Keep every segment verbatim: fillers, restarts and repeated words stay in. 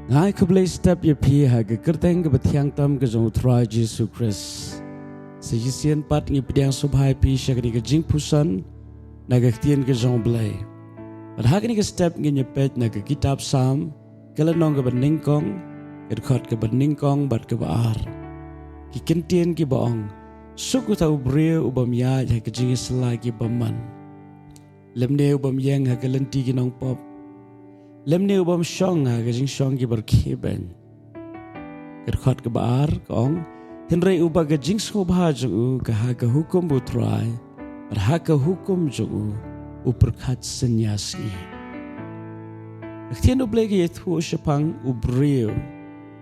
Nga ai khublei step ïa phi ha ka kyrteng kaba thiang tam ka jong U Trai Jisu Khrist. Sa shisien pat ngi pdiang sngewbha ïa phi sha kane ka jingpuson na ka ktien ka jong U Blei. Bad ha kane ka step ngin ïa peit na ka kitab Salm, ka lynnong kaba nyngkong, ka dkhot kaba nyngkong bad kaba ar. Ki kyntien kiba ong, suk uta u briew u bym ïaid ha ka jingïasyllai ki bymman, lymne u bym ïeng ha ka lynti ki nongpop, lymne u bym shong ha ka jingshong kiba rkhie beiñ. Ka dkhot kaba ar ka ong, hynrei uba ka jingsngewbha jong u ka ha ka hukum U Trai, bad ha ka hukum jong u, u pyrkhat synñia sngi. Ka ktien U Blei ka ïathuh shaphang u briew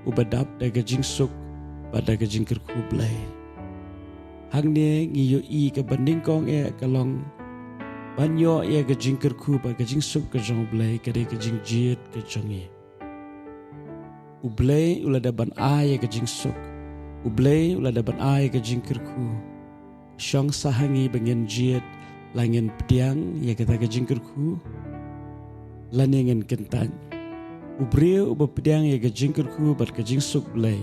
uba dap da ka jingsuk bad da ka jingkyrkhu Blei. Hangne ngi ïohi kaba nyngkong eh ka long ban ïoh ïa ka jingkyrkhu bad ka jingsuk ka jong U Blei ka dei ka jingjied ka jong ngi. U Blei u la dep ban ai ïa ka jingsuk. U Blei u la dep ban ai ïa ka jingkyrkhu. Shong sa ha ngi ba ngin jied, la ngin pdiang ïa kata ka jingkyrkhu, lane ngin kyntait. U briew uba pdiang ïa ka jingkyrkhu bad ka jingsuk Blei,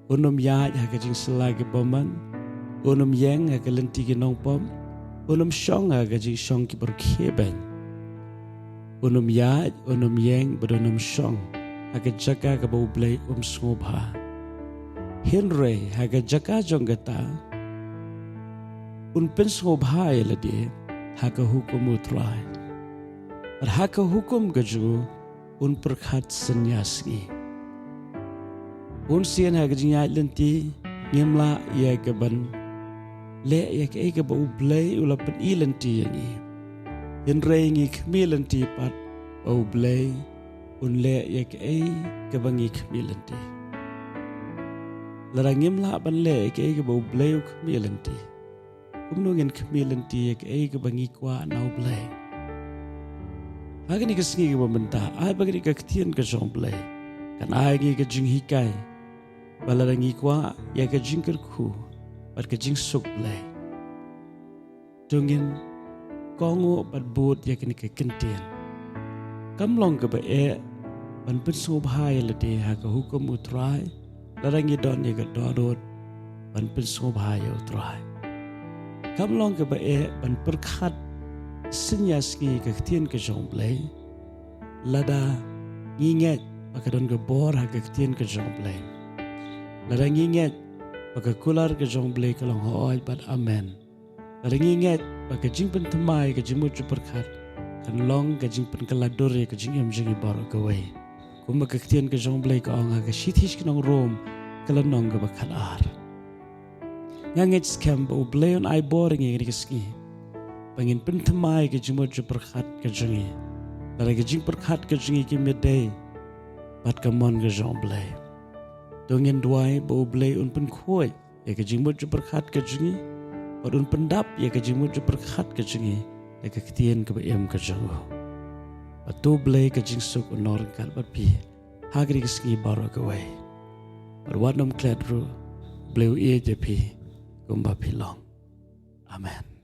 un ym ïaid ha ka jingïasyllai ki bymman, un ym ïeng ha ka lynti ki nongpop, un ym shong ha ka jingshong kiba rkhie beiñ. Un ym ïaid, un ym ïeng, bad un ym shong ha ka jaka kaba U Blei um sngewbha. Hynrei ha ka jaka jong kata, un pynsngewbha ïa lade ha ka hukum U Trai. Bad ha ka hukum ka jong u, un pyrkhat synñia sngi. Bun sien ha ka jingïaid lynti, ngim lah ïa ka ban leh ïa kaei kaba U Blei u la pyni lynti ïa ngi. Hynrei ngi khmih lynti pat ba U Blei un leh ïa kaei kaba ngi khmih lynti. Lada ngim lah ban leh ïa kaei kaba U Blei u khmih lynti, kumno ngin khmih lynti ïa kaei kaba ngi kwah na U Blei? Ha kane ka sngi kaba mynta, ai ba kane ka ktien ka jong U Blei kan ai ngi ka jinghikai ba lada ngi kwah ïa ka jingkyrkhu bad ka jingsuk Blei, to ngin kohnguh bad bud ïa kane ka kyntien. Kam long kaba eh ban pynsngewbha ïa lade ha ka hukum U Trai, lada ngi don ïa ka dohnud ban pynsngewbha ïa U Trai. Kam long kaba eh ban pyrkhat synñia sngi ïa ka ktien ka jong U Blei, lada ngi ngeit ba ka don ka bor ha ka ktien ka jong U Blei, lada ngi ngeit ba ka kular ka jong U Blei ka long hooid bad amen, lada ngi ngeit ba ka jingpynthymmai ka jingmut jingpyrkhat kan long ka jingpynkylla dur ïa ka jingim jong ngi baroh kawei, kumba ka ktien ka jong U Blei ka ong ha ka shithi sha ki nong Rom, ka lynnong kaba khatar. Nga ngeit skhem ba U Blei un ai bor ïa ngi kane ka sngi ba ngin pynthymmai ka jingmut jingpyrkhat ka jong ngi, lada ka jingpyrkhat ka jong ngi kim ïadei bad ka mon ka jong U Blei. To ngin duwai ba U Blei un pynkhuid ïa ka jingmut jingpyrkhat ka jong ngi, bad un pyndap ïa ka jingmut jingpyrkhat ka jong ngi da ka ktien kaba im ka jong u. Bad to U Blei ka jingsuk un long ryngkat bad phi ha kane ka sngi baroh kawei. Bad wat nym klet ruh, U Blei u ïeit ïa phi kumba phi long. Amen.